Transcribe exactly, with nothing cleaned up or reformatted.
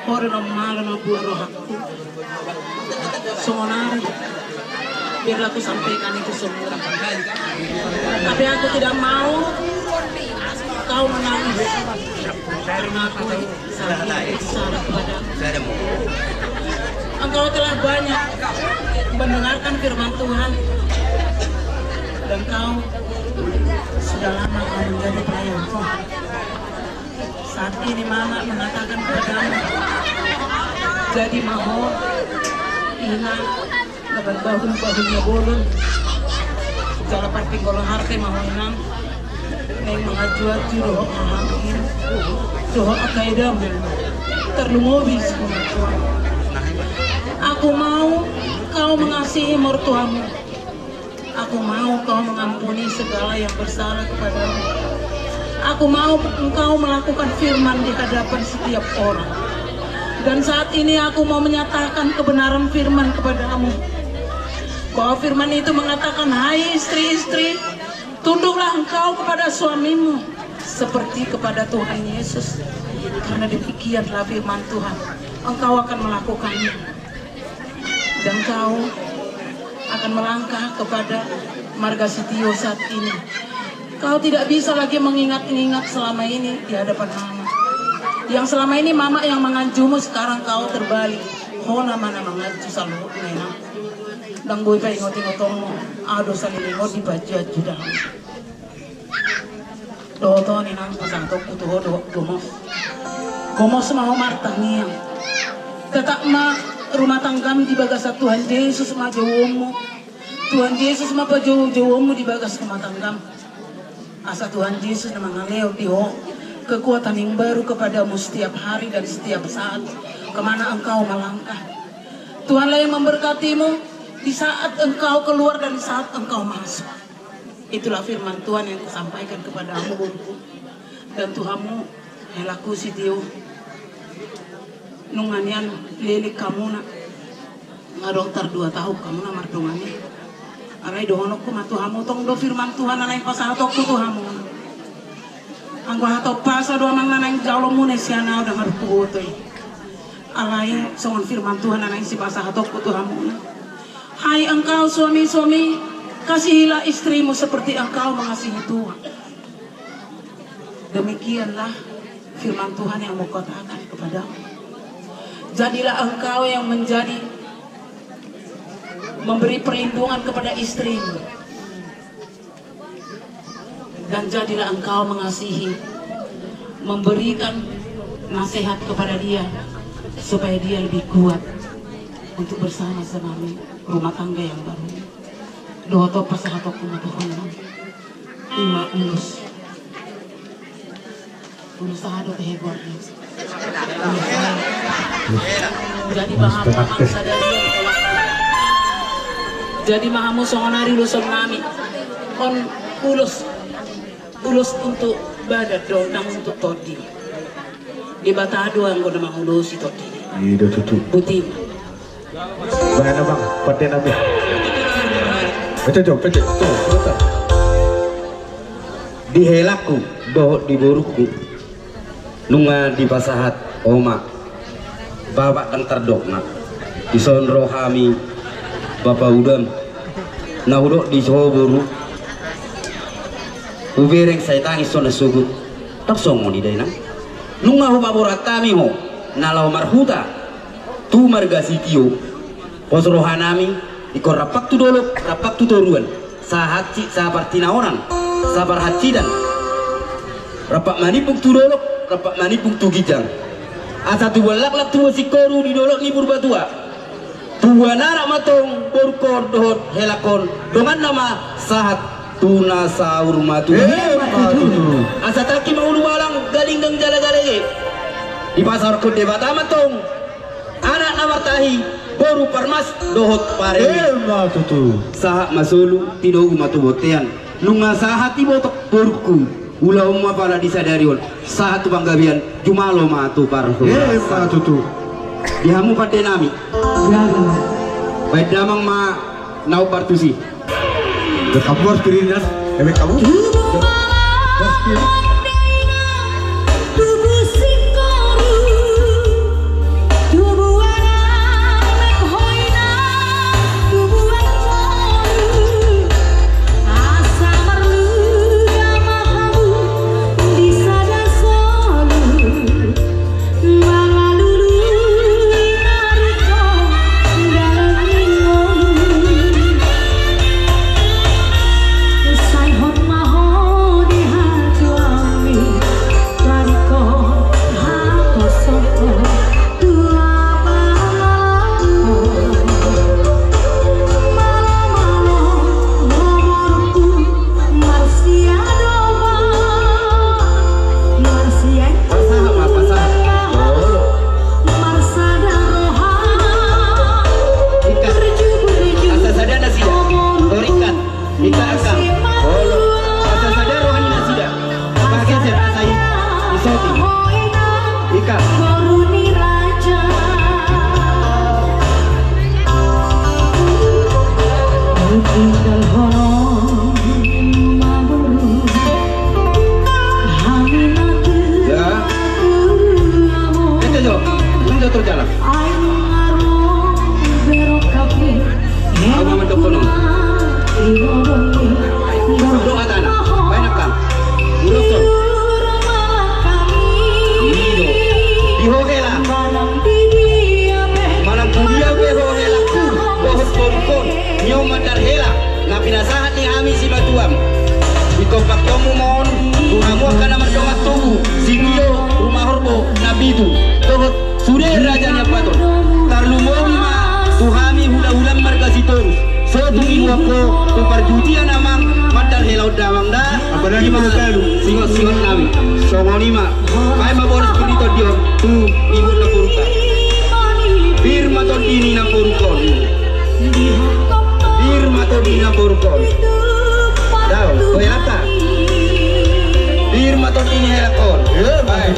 Ho do na malo na buat rohangku. Songon ari, biarlah aku sampaikan itu semua. Tapi aku tidak mau kau menangis karena aku sangat besar kepadamu. Engkau telah banyak mendengarkan firman Tuhan, dan kau sudah lama kau menjadi pelayanku. Saat ini Mama mengatakan kepadamu, jadi ma ho, Ina, dengan bahul-bahulnya bolon, jala parpinggol harte ma ho, Inang, naeng manganju-anju dohot hahanggi, dohot angka edamu, tarlumobi si Tuhan. Aku mau kau mengasihi mertuamu. Aku mau kau mengampuni segala yang bersalah kepadamu. Aku mau engkau melakukan firman di hadapan setiap orang. Dan saat ini aku mau menyatakan kebenaran firman kepadamu. Bahwa firman itu mengatakan, "Hai istri-istri, tunduklah engkau kepada suamimu seperti kepada Tuhan Yesus. Karena demikianlah firman Tuhan, engkau akan melakukannya. Dan kau akan melangkah kepada marga Sitio saat ini. Kau tidak bisa lagi mengingat-ingat selama ini di hadapan Mama. Yang selama ini Mama yang manganjumu, sekarang kau terbalik. Ho nama na manganju saluhutna, Inang. Ndang boi paingot-ingotonmu, aha do saleleng on dipaanju-anju daong." Dohot on, Inang, pasahatonku tu ho do gomos. Gomos ma ho martangiang. Tetap ma rumah tanggam di bagasan Tuhan Yesus ma jouonmu. Tuhan Yesus ma pajoujouonmu di bagas rumah tanggam. Asa Tuhan Yesus na mangalehon di ho kekuatan yang baru kepadamu setiap hari dan setiap saat kemana engkau melangkah. Tuhanlah yang memberkatimu di saat engkau keluar dan di saat engkau masuk. Itulah firman Tuhan yang kusampaikan kepadamu, boruku, dan tu hamu, helaku Sitio. Nunga nian leleng hamuna, nga dong tardua taon hamuna mardongan i. Alai dohononku ma tu hamu, tong do firman Tuhan na naeng pasahatonku tu hamu. Anggo hatompasan do amang na naeng jaloonmuna sian ahu, ndang adong huboto i. Alai songon firman Tuhan na naeng sipasahatonku tu hamuna. Hai engkau suami-suami, kasihilah istrimu seperti engkau mengasihi Tuhan. Demikianlah firman Tuhan yang mau katakan kepadamu. Jadilah engkau yang menjadi, memberi perlindungan kepada istrimu. Dan jadilah engkau mengasihi, memberikan nasihat kepada dia, supaya dia lebih kuat untuk bersama-sama rumah tangga yang baru. Dohot on pasahatonku ma tu ho, Inang. Ima ulos. Ulos aha do tehe goarna? Ulos aha? Jadi ma hamu amang sadari on. Jadi ma hamu songon ari uloson nami. On ulos, ulos untuk badan do, ndang untuk tondi. Debata do anggo na mangulosi tondi. Iya do tutu. Boti. Bahen amang, pande nami. Pecet jo, pecet. Tuh, sebentar. Di helangku dohot di borungku, nunga dipasahat oma, bapak ndang tardokna. Dison ro hami, bapa udam, na hudok di ho boru. Hubereng sai tangis ho na sogot. Ndang songon i da, Inang. Nunga hupaborat hami ho na laho marhuta tu marga Sitio. Pos rohanami, ingkon rap tu dolok, rap tu toruan, sahat si sapartinaonan, saparhansitan. Rap manimbung tu dolok, rap manimbung tu ginjang. Asa tubuan laklak, tubuan singkoru di dolok ni Purbatua. Tubuan anak ma tong borungkon dohot helangkon, donganna ma sahat tu na saur matua. Emma tutu. Asa tangki ma ulu malang, galinggang jala galege. Dipasahathon Debata ma tong anak na martahi, boru parmas dohot pareme. Emma tutu. Sahat ma solu, tinogu ma tu bontean. Nunga sahat iboto borungku, ulaon ma pala di sadari on, sahat tu panggabean, jumalo ma tu parhorasan. Emma tutu. Di hamu pande nami. Gabe. Bahen damang ma na hombar tusi. Tubuan malang, tubuan singkoru, Boru ni raja. Tinggal hono manguru. Hami na tu. Ya. Ente jo, ente jo terjalan. Ai ngaro berok kapi. Au ma mandok hono. Doa tanah, baenakan. Uloson. I do. Di ho hela. Manang tu dia pe ho hela tu. Dohot borungkon. Nio mandar hela. Na pinasahat ni hami sipatuam. Di kompak tomu mon. Tu hamu angka na mardongan tubu. Sitio, rumah horbo, na pitu. Dohot. Sude raja ni Ambaton. Tarlumobi ma tu hami hula-hula marga Sitorus. So tung ibuat ho tu parjujian amang mandar hela on damang da. Apalagi ima talu. Singot-singot nami. Songon i ma. Baen ma boras pir ni tondi on tu ibu na borungkon. Pir ma tondi ni na borungkon. Pir ma tondi na borungkon. Dao, ho hela ta. Pir ma tondi ni hela on. Eh, baik.